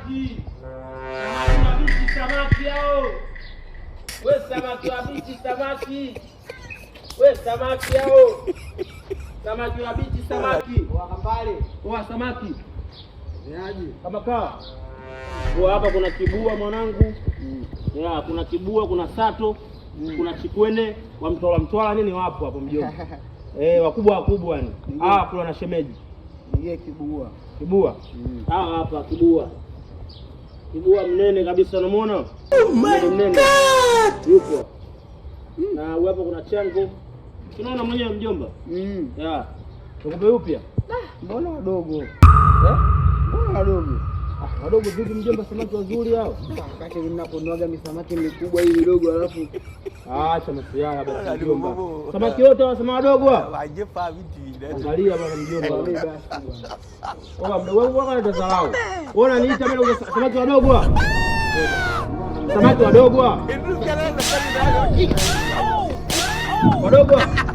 Samaki. Samaki wabichi, samaki hao. We samaki wabichi, samaki. We samaki hao. Samaki wabichi, samaki. Wakambale. Wa samaki. Niaje? Kama kaa. Kwa hapa kuna kibua mwanangu. Ya, kuna kibua, kuna sato, kuna chikwene, wa Mtwara Mtwara nini wapo hapo mjomba. Eh, wakubwa wakubwa yani. Ah, kuna na shemeji. Nigie kibua. Kibua. Ah, hapa kibua. Kibua mnene kabisa unamuona? Oh my mnene. God. Yupo. Na huyu hapa kuna chango. Tunaona mwenyewe mjomba. Ya. Tukupe upya. Mbona wadogo? Eh? Mbona wadogo? Ah, wadogo vipi mjomba, samaki wazuri hao. Wakati mnaponuaga misamaki mikubwa hii midogo alafu Acha masiara basi mjomba. Samaki wote wanasema wadogo hao. Angalia bwana mjomba. mimi basi bwana. Oa mdogo wangu wako anatazarau. Wewe unaniita mimi samaki wadogo hao? Samaki wadogo hao? Wadogo hao?